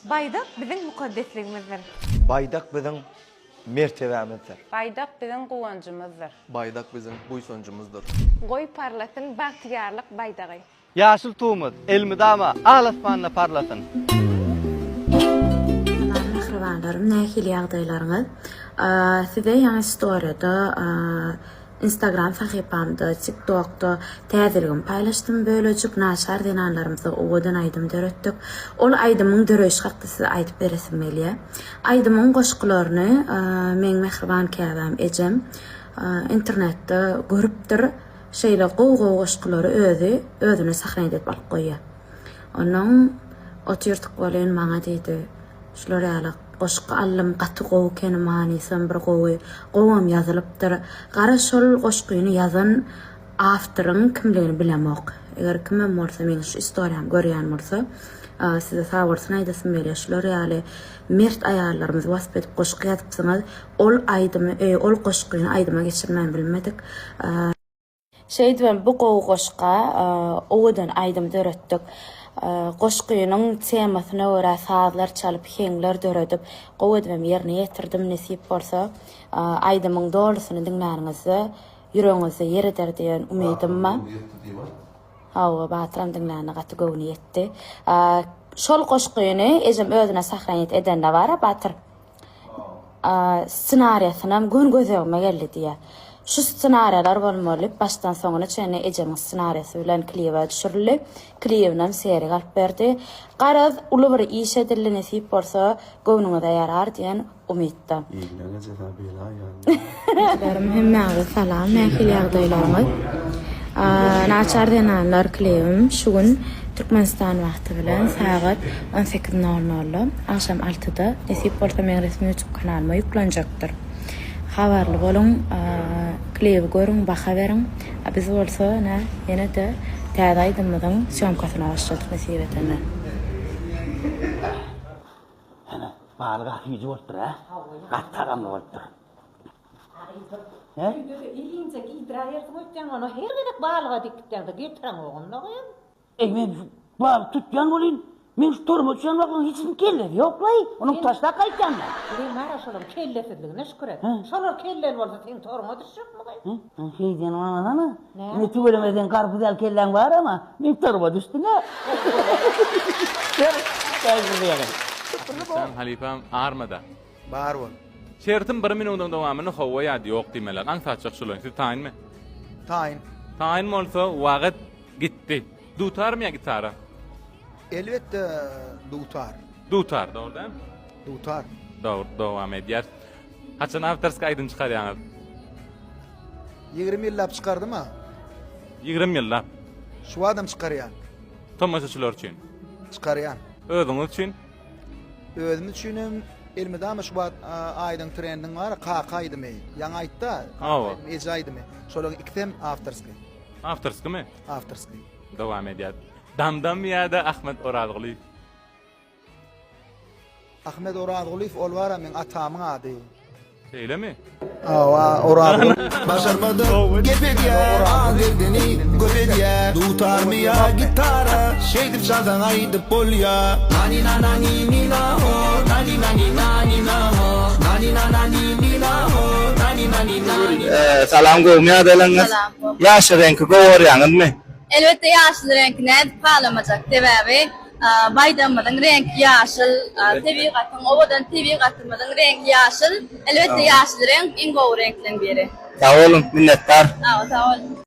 Baýdak biziň mukaddesligimizdir. Baýdak biziň mertebämizdir. Baýdak biziň guwanjymyzdyr. Baýdak biziň buýsanjymyzdyr. Goý parlasyn bagtyýarlyk baýdagy. Ýaşyl Tugumyz elmydama al asmanda parlasyn! Salam mähribanlarym nähili ýagdaýlaryňyz? Size ýaňy storiýada Instagram sahypamda, TikTokda täzeligimi paýlaşdym bölejik naçar zenanlarymyza owadan aýdym döretdik. Ol aýdymyň döreýşi hakda size aýdyp beresim gelýär. Aýdymyň goşgularyny meň mähriban käbäm ejem internetde görüpdir. Şeýle gowy-gowy goşgulary özi özüne sahrenit edip alyp goýýar. Onnoň otyrdyk welin maňa diýdi, Şular ýaly goşgy aldym, gaty gowy ekeni, manysam bir gowy, gowam ýazylypdyr. Gara şol goşgyny ýazan awtoryň kimligini bilemok. Eger kimem bolsa meniň şu istoriýamy görýän bolsa, size sagbolsun aýdasym gelýär. Şular ýaly mert aýallarymyzy wasp edip goşgy ýazypsyňyz. Ol aýdymy, ol goşgyny aýdyma geçirmän bilmedik. Şeýdibem bu gowy goşga owadan aýdym döretdik. Goşgynyň temasyna görä sazlar çalyp, heňler döredip, gowy edibem ýerine ýetirdim. Nesip bolsa, aýdymyň dolusyny diňläniňizde ýüregiňizde ýer eder diýen umydym bar. Hawa, Batyram diňlände gaty göwni ýetdi. Şol goşgyny ejem özüne sahranit edende bar-a, Batyr. Ssenariýasynam göni gözegime geldi diýýär. Şu ssenariýalar bolmaly, başdan soňuna çenli ejemiň ssenariýasy bilen klibe düşürildi. Klibinem Serik alyp berdi. Garaz, uly bir iş edildi, nesip bolsa, göwnüňize ýarar diýen umytda. Illeň ejesi-ä bela ýaly. Gyzlarym hemmäňize salam nähili ýagdaýlaryňyz Naçar zenanlar klibim şu gün Türkmenistan wagty bilen sagat 18 nol nolda agşam altyda nesip bolsa meň resmi youtube kanalyma ýüklenjekdir habarly boluň klibi görüň baha beriň a biz bolsa ine ýene-de täze aýdymymyzyň sýomkasyna başladyk nesip edende. Hene, balyk a süýji bolupdyr, hä? Gaty tagamly bolupdyr. He? Öýde-de elinje giýdiräýersiň öýtýäň, ony her gezek balyga dikitýäň-de getireňok onda gyz. Eý, men şu balyk tutýan welin, men şu toruma düşen wagtyň hiç kimiň kellesi ýok-laý, onuň taşlap gaýtýan men. Bizem bar-a şolaryň kellesizligine şükür et. Şolar kelleli bolsa seň toruňa düşjekmi gyz? Şeýdýän bolmasana. Indi tüweleme seň garpyz ýaly kelläň bar ama, meň toruma düşdüň-ä. Sen halypam armada. Bar bol. Şertim bir minudyň dowamynda howwa ýa-da ýok diýmeli. Aňsatjak şular. Siz taýynmy? Taýyn. Taýyn bolsa wagyt gitdi. Dutarmy ýa gitara? Elbetde dutar. Dutar, dogry däl? Dutar. Dogry, dowam edýär. Haçan awtorskiý aýdym çykarýaňyz? 20 ýyllap çykardym-a. 20 ýyllap. Şu wagtam çykarýan. Tomaşaçylar üçin. Çykarýan. Özüňiz üçin? Özüm üçinem elmydama şu wagt aýdyň trendiň bar, kaka aýdymy. Ýaňy aýtda, Hawa. eje aýdymy. Şolaryň ikisem awtorskiý. Awtorskimi? Awtorskiý. Dowam edýär. Damdam ýa-da Ahmet Orazgulyýew? Ahmet Orazgulyýew ol bar-a meň atamyň ady. Şeýlemi? Hawa, Orazguly. Başarmadyk gep edýär, az erdeni köp edýär. Dutarmy ýa gitara, şeýdip çalsaň aýdyp bolýa. Nani na na ni ni na ho, nani na ni na ni na ho, nani na na ni ni na ho, nani na ni na ni na. Salam gowmy ýagdaýlaryňyz? Salam gowy. Ýaşyl reňki gowy görýäňizmi? Elbetde ýaşyl reňki nädip halamajak sebäbi Baýdagymyzyň reňki ýaşyl, tebigatyň, owadan tebigatymyzyň reňki ýaşyl. Elbetde, ýaşyl reňk iň gowy reňkleriň biri. Sag boluň, minnetdar. Sag bol.